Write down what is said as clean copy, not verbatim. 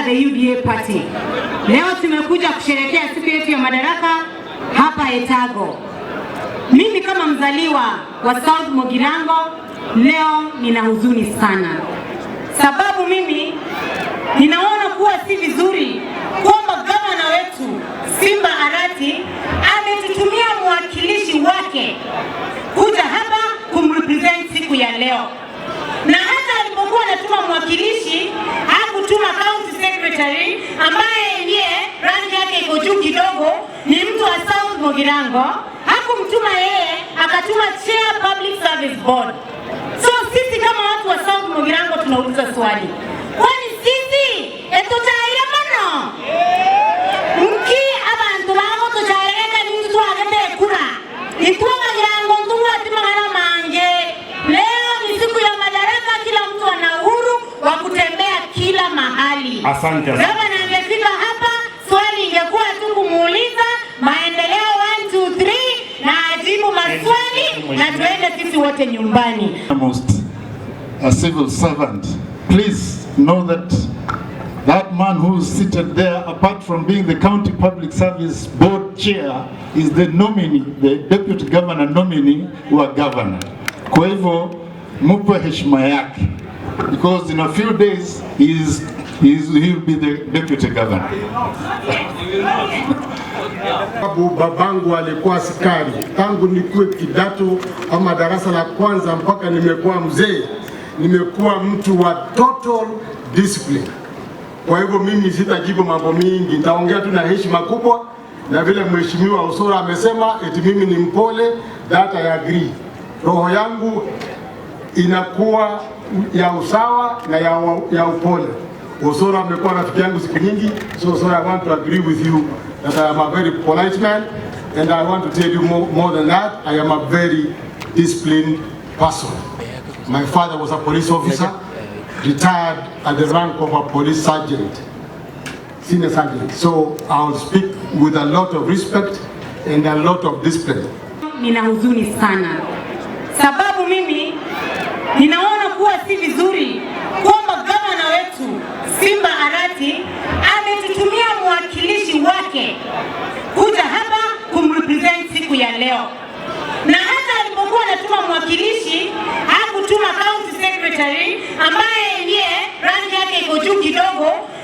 the UDA party. Leo tumekuja kusherehekea siku yetu ya madaraka hapa Etago. Mimi kama mzaliwa wa South Mugirango leo nina huzuni sana, sababu mimi ninaona kuwa si vizuri kwamba gavana wetu Simba Arati ametutumia mwakilishi wake kuja hapa kumrepresent siku ya leo, na hata alipokuwa anatuma mwakilishi hakutuma county secretary ambaye ndiye rangi yake iko juu kidogo, ni mtu wa South Mugirango. Hakumtuma yeye, akatuma chair Public Service Board. So sisi kama watu wa South Mugirango tunauliza swali, kwani sisi etuchaire mono nki abantu bago tuchaireka nintu twagete kura itwabagirango ntubwati magana mange. Leo ni siku ya madaraka, kila mtu ana uhuru wa kutembea kila mahali. Asante, asante. Gavana angefika hapa, swali ingekuwa tu kumuuliza maendeleo 1 2 3 na ajibu maswali na tuende sisi wote nyumbani. Most a civil servant, please know that that man who is seated there, apart from being the County Public Service Board chair, is the nominee, the deputy governor nominee wa governor. Kwa hivyo mupe heshima yake, because in a few days he will be the deputy governor. Sababu babangu alikuwa askari tangu nikuwe kidato ama darasa la kwanza mpaka nimekuwa mzee, nimekuwa mtu wa total discipline. Kwa hivyo mimi sitajibu mambo mingi, nitaongea tu na heshima kubwa, na vile Mheshimiwa Osoro amesema eti mimi ni mpole, that I agree. Roho yangu inakuwa ya usawa na ya upole. Osoro amekuwa rafiki yangu siku nyingi, so Osoro, I want to agree with you that I am a very polite man and I want to tell you more than that, I am a very disciplined person. My father was a police officer, retired at the rank of a police sergeant, senior sergeant. So I will speak with a lot of respect and a lot of discipline. Nina huzuni sana, sababu mimi ninaona kuwa si vizuri kwamba gavana wetu Simba Arati ametutumia mwakilishi wake kuja hapa kumrepresent siku ya leo, na hata alipokuwa anatuma mwakilishi hakutuma county secretary ambaye ndiye rangi yake iko juu kidogo.